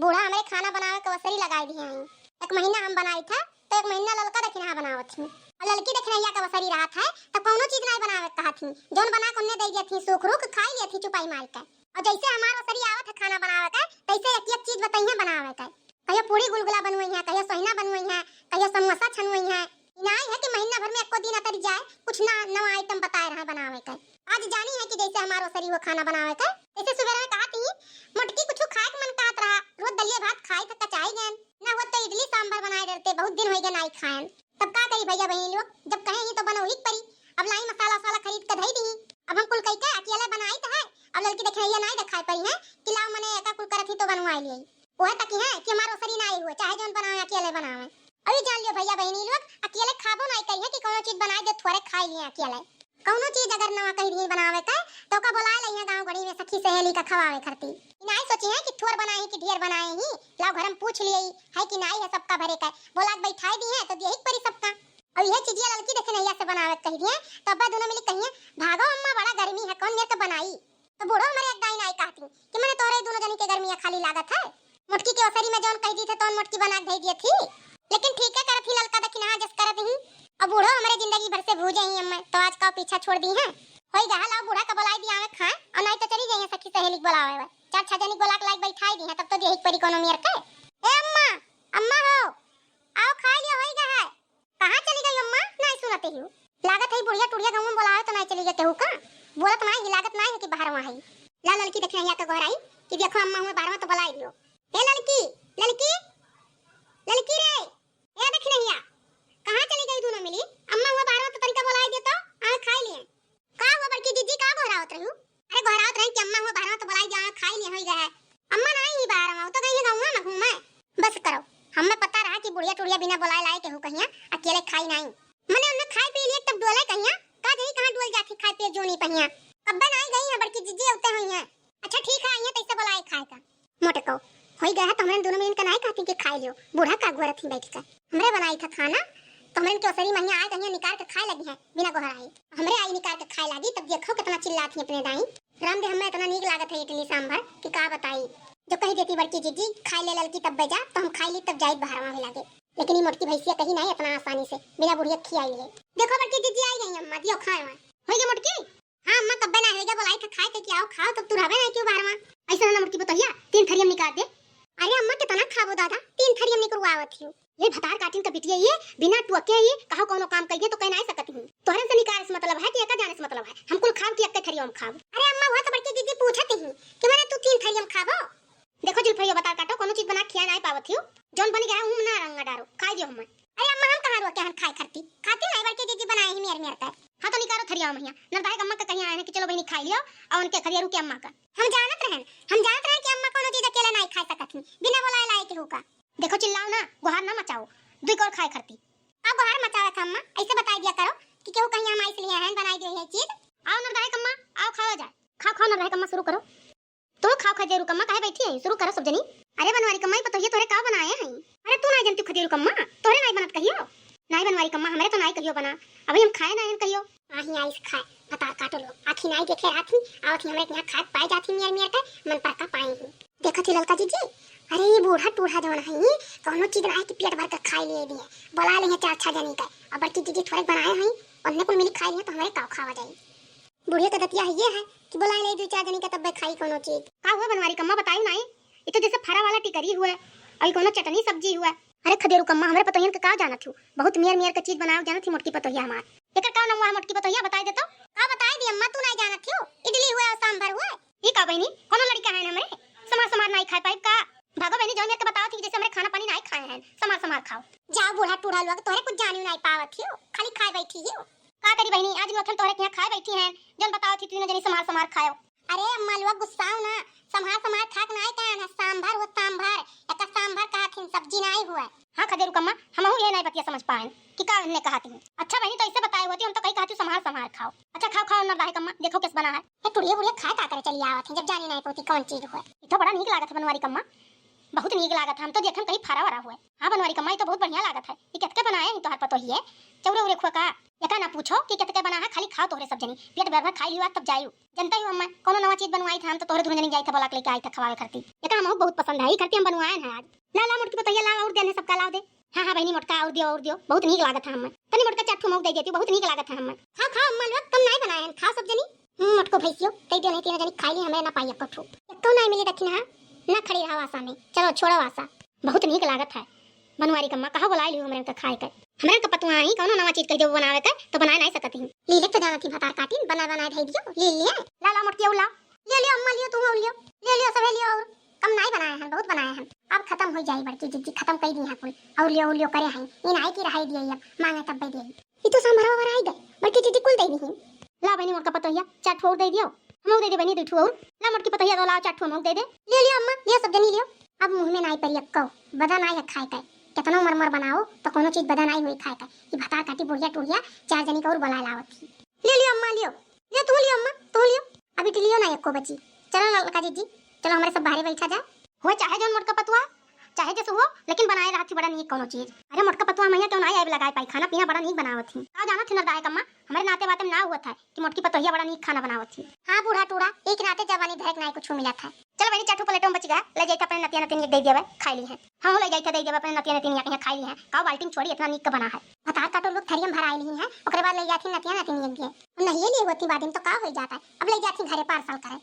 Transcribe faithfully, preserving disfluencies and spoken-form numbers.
बूढ़ा हमरे खाना बनावे के वसरी लगाई दिहे हैं। एक महीना हम बनाई था तो एक महीना ललका दखिनहा बनावत ही। और ललकी दखिनहिया के वसरी रहत है तब कौनो चीज नाई बनावे के कहत ही। जौन बना के उन्ने दे दियत ही, सूख रूख खाई लियत ही चुपाई मार के। और जैसे हमार वसरी आवत है खाना बनावे के, तैसे एक एक चीज बताई है बनावे के। कहियो पूरी गुलगुला बनवई है, कहियो सोहिना बनवई है, कहियो समोसा छनवई है। इनाई है कि महीना भर में एको दिन अतरी जाए, कुछ ना नवा आइटम बताए रहा बनावे के। आज जानी है कि जैसे हमार वसरी हो खाना बनावे के, तैसे सुबह में कहत ही, "मोटकी कुछ खाए के मन कहत रहा, रोज दलिया भात खाए थे कचाई गए, ना हुआ तो इडली सांभर बनाए डरते, बहुत दिन होई गए नाई खाएन।" तब का करी भैया बहिनी लोग, जब कहे ही तो बनवही के परी। अब लाई मसाला वसाला खरीद के धई दी। अब हम कुल कई के अकेले बनाई तो है, अब ललकी दखिनहिया नाई देखाई परी है कि लाओ मने एका कुल करत ही तो बनवाई लियाई। ओहे तकी है कि हमार ओसरी नाई हुए, चाहे जौन बनावे अकेले बनावे। अभी जान लियो भैया बहिनी लोग, अकेले खाबो नाई करी है कि कौनो चीज बनाई दे थोरे खाई लिए अकेले। कौनो चीज अगर नवा कही दिए बनावे के, तो ओका बोलाए लइहे गाँव गढ़ी में सखी सहेली का खवावे खरती। ई नाई सोची है कि थोर बनाए ही कि ढेर बनाए ही, लाओ घर में पूछ लिए है कि नाई है सबका भरे का, बोला के बैठाई दी है तो दिए ही परी सबका। और यह चीजिया ललकी दखिनहिया से बनावे के कही दिए, तो अब्बा दोनों मिली कहिए, "भागो अम्मा, बड़ा गर्मी है, कौन मेर के बनाई?" तो बूढ़ो हमारे एक दाई नाई कहती कि मने तोहरे दोनों जनी के गर्मियाँ खाली लागत है। मोटकी के ओसरी में जौन कही दी थे तौन मोटकी बना के धई दिए थी। लेकिन ठीक है करत ही ललका दखिनहा जस करत ही। अब बूढ़ो हमारे जिंदगी भर से भूजे ही अम्मा, तो आज का पीछा छोड़ दी है। होई गहा लाओ बूढ़ा का बोलाई दिया आवे खाए, और नाई तो चली जाइए सखी सहेली के बोलावे हुए। चार छह जनी बोला के लाइक बैठाई दी है, तब तो देही परी कोनो मेर के। ए अम्मा, अम्मा हो, आओ खाए लियो, होई गहा है। कहाँ चली गई अम्मा? नाई सुनते ही। लागत है बुढ़िया टुढ़िया गाँव में बोलावे तो नाई चली गई केहू का। बोलत नाई ही, लागत नाई है कि बाहर वहाँ है। ला ललकी दखिनहिया के गोहराई कि देखो अम्मा हुए बाहर में तो बोलाई दियो। ए ललकी, ललकी, ललकी रे, ए दखिनहिया, कहाँ चली गई दोनों मिली? अम्मा हुए बाहर में तो तनिका बोलाई दे तो, आवे खाई लिए। का हुआ बड़की जीजी, का गोहरावत रही हूँ? अरे गोहरावत रही कि अम्मा हुए बाहर में तो बोलाई दिया, आवे खाई लिए, होई गया है। अम्मा नाई ही बाहर में, वो तो गई है गाँव में घूमे। बस करो, हमें पता रहा कि बुढ़िया टुढ़िया बिना बोलाए लाए केहू कहिया अकेले खाई नाई। मने उन्हें खाए पी लिए तब डोले कहिया, का जाई कहाँ डोल जाती खाए पिए जोनी पहिया। कब्बे नाई गई है बड़की जीजी, उते हुई है। अच्छा ठीक है, आइए तैसे बोलाए खाए का। मोटको, होई गया है तो हमरे दोनों में इनका नाई कहती कि खाई लियो, बूढ़ा का अगुआ रथी बैठ कर। हमरे बनाई था खाना, तो हमरे इनके ओसरी महिया आए कहिया निकाल के खाए लगी है, बिना गोहराए। हमरे आई निकाल के खाए लगी, तब देखो कितना चिल्लाती अपने दाई। राम दे, हमें इतना नीक लागत है इडली सांभर कि का बताई। जो कही देती बड़की जीजी, "खाई ले ललकी तब बजा", तो हम खाई ली तब जाई बाहर वहाँ भी लागे। लेकिन ये मोटकी भैंसिया कही नहीं इतना आसानी से, बिना बुढ़िया खियाई लिए। देखो बड़की जीजी आई गई अम्मा, दियो खाए वाए। होई गे मोटकी? हाँ अम्मा, कब्बे ना होई गे, बोलाई था खाए के कि आओ खाओ, तब तू रहबे नहीं क्यों बाहर वहाँ। ऐसा ना मोटकी बतहिया, तीन थरियम निकाल दे। अरे अम्मा कितना खाबो दादा, तीन थरियम निकलवावत हियो। ये भतार काटिन का बिटिया ये, बिना टुअके ये, कहो कौनो काम कहिए तो कह नहीं सकत ही। तोहरे से निकारे से मतलब है कि एका जाने से मतलब है? हम कुल खाब कि एक्के थरिया में खाब? अरे अम्मा, हुआ तो बड़की दीदी पूछत ही कि मने तू तीन थरिया में खाबो? देखो जुल्फरिया भतार काटो, कौनो चीज बना खिया नहीं पावत हियो, जौन बनी गया हूँ ना रंगा डारो, खाई दियो हम। अरे अम्मा, हम कहाँ रुआ के हन खाए खरती, खाती नहीं बड़की दीदी बनाए ही मेर मेर कर। हाँ तो निकारो थरिया महिया, नरदाहे अम्मा का कहीं आए हैं कि चलो बहनी खाई लियो, और उनके खरिया रुके अम्मा का। हम जानत रहन, हम जानत रहन कि अम्मा कौनो चीज अकेले नहीं खा सकत ही, बिना बोलाए लाए केहू का। देखो चिल्लाओ ना, गोहार ना मचाओ, दुई कौर खाए खरती। का गोहार मचावत है अम्मा, ऐसे बताई दिया करो कि केहू कहीं हम आइस लिए हैं, बनाई दिए है चीज। आओ नरदाहे अम्मा, आओ खाओ जाए। खाओ, खाओ नरदाहे अम्मा, शुरू करो। तो खाओ खदेरू कम्मा, काहे बैठी है? शुरू करो सब जनी। अरे बनवारी कम्मा, ई पतोहिया तोहरे का बनाए हैं? अरे तू नाई जनती खदेरू कम्मा, तोहरे नाई बनत कहियो। नाई बनवारी कम्मा, हमरे तो नाई कहियो बना, अभी हम खाए नाई कहियो। आही आइस खाए, भतार काटो लोग, आखी नाई देखे रात ही, आवत ही हमरे के यहाँ खाए पाए जात ही मियर मियर के, मन पर का पाए ही। देखत ही ललका जीजी, अरे ये बूढ़ा टूढ़ा जवन है, कौनो चीज ना है कि पेट भर के खाए लिए दिए, बोला ले चार छह जनी के, अब बड़की जीजी थोड़े बनाए हैं, उन्हें कुल मिली खाए लिए तो हमरे का खावा जाई। बुढ़िया के दतिया है ये है कि बोला ले दो चार जनी के तब्बे खाई कौनो चीज। का हुआ बनवारी कम्मा बताई नाई, ये तो जैसे फरा वाला टिकरी हुआ और ये कौनो चटनी सब्जी हुआ। अरे खदेरू कम्मा, हमरे पतोहियन के का जानत हूँ, बहुत मेर मेर के चीज बनावे जानत ही मोटकी पतोहिया हमार। एकर का नाम हुआ मोटकी पतोहिया, बताई दे तो। का बताई दी अम्मा, तू नहीं जानत हो? इडली हुआ और सांभर हुआ। ई का बहिनी, कोनो लड़का है हमरे? समार समार नाई खाए पाइब का? भागो बहिनी, जौन मेरे के बताओ थी, जैसे हमरे खाना पानी नाई खाए हैं, समार समार खाओ। जाओ बूढ़ा टूढ़ा लोग, तोहरे कुछ जानियो नाई पावत हियो, खाली खाए बैठी हियो। का करी बहिनी, आज नोथन तोहरे के यहाँ खाए बैठी हैं, जौन बताओ थी, तीनों जनी समार समार खाओ। अरे अम्मा लोग गुस्साओ ना, समार समार खाक नाई कहन है, सांभर हो सांभर, एका सांभर कहत हिन, सब्जी नाई हुआ। हाँ खदेरू कम्मा, हमहू ये नाई बतिया समझ पाए कि का इनने कहत हिन। अच्छा बहिनी, तो ऐसे बताए होती, हम तो कही कहती समार समार खाओ। अच्छा खाओ खाओ नरदाहे कम्मा, देखो किस बना है। ये टुड़िए बुढ़िए खाए का करे चली आवत है, जब जानी नहीं पोती कौन चीज हुआ। ई तो बड़ा नीक लागत है बनवारी कम्मा। बहुत नीक लागत है, हम तो देखम कहीं फरा वरा हुए। हाँ बनवारी कम्मा, ई तो बहुत बढ़िया लागत है। ई केतके बनाए हैं तोहर पतोहिए? चौरे उरे खुआ का? एका ना पूछो कि केतके बना है, खाली खाओ तोहरे सब जनी, पेट भर भर खाई लियो तब जायु। जनता ही अम्मा, कोनो नवा चीज बनवाई था हम तो तोहरे दुनो जनी जाई था बोला के लेके आई था खवावे करती। एका हमहू बहुत पसंद है, ई करती हम बनवाए हैं आज। ला ला मोटकी पतोहिया, ला और देने सबका लाओ दे। हाँ हाँ बहनी मोटका, और दियो और दियो, बहुत नीक लागत है हमें। तनी मोटका चार ठो मौक दे देती, बहुत नीक लागत है हमें। खाओ खाओ अम्मा लोग, कम नाई बनाए हैं, खाओ सब जनी। हम्म, मोटको भैंसियो, दे दियो, नहीं तीनों जनी खाई ली, हमें ना पाई एको ठो। एक्को नाई मिली दक्षिणा, ना खड़ी रहा आशा में, चलो छोड़ो आशा। बहुत नीक लागत है। बनवारी कम्मा, कहाँ बोलाए लियो हमरे का खाए के? हमरे का पतुआ ही कौनो नवा चीज कह देबो बनावे के, तो बनाए नहीं सकत ही। लीले तो जानत ही भतार काटिन, बना बनाए धई दियो, ले लिए। ला ला मोटकी, ला। ले लियो अम्मा, लियो तू, लियो। ले लियो, सभे लियो और। कम नाई बनाए हैं, बहुत बनाए हैं। अब खत्म हो जाई बड़की जिज्जी, खत्म कई दी हैं कुल। और लियो, और लियो करे हैं। इन आई की रहाई दिए अब, मांगे तब दे दिए। ई तो सांभरवा भराई गए, बड़की जिज्जी कुल दे दी हैं। ला बहनी मोटका पतोहिया, चार ठो और दे दियो। हम दे दे बहनी दो ठो और। ला मोटकी पतोहिया तो ला, चार ठो हम दे दे। ले लियो अम्मा, लियो सब जनी लियो। अब मुंह में नाई परी अक्को, बदा नाई है खाए के। कितनो मर मर बनाओ तो कोनो चीज बदा नाई हुई खाए के। ई भतार काटी बुढ़िया टुढ़िया चार जनी के और बुलाए लावत ही। ले लियो अम्मा, लियो। लियो तू लियो अम्मा, तू लियो। अभी टिलियो ना एको बची। चलो ललका जिज्जी, चलो हमरे सब बाहरे बैठा जाए। हो चाहे जौन मोटका पतुआ, चाहे जैसे हो, लेकिन बनाए रहत ही बड़ा नीक कोनो चीज। अरे मोटका पतुआ मैया क्यों ना आए लगाए पाई, खाना पीना बड़ा नीक बनावत ही। का जानत ही नरदायक अम्मा, हमरे नाते बाते में ना हुआ था कि मोटकी पतोहिया बड़ा नीक खाना बनावत ही। हाँ बूढ़ा टूढ़ा, एक नाते जवानी धरक नाई कुछ मिला था। चलो बहनी, चार ठो प्लेटों में बच गया, ले जाई था अपने नतिया नतिन के दे देवे, खाई ली है। हाँ, ले जाई था दे देवे अपने नतिया नतिन के यहाँ, खाई ली है। काओ बाल्टी में छोड़ी इतना नीक का बना है। भतार काटो लोग थरिया में भराई ली है, ओकरे बाद ले जाती नतिया नतिन के। नहीं ये लिए होती बाद में तो का हो जाता है, अब ले जाती घरे पार्सल करे।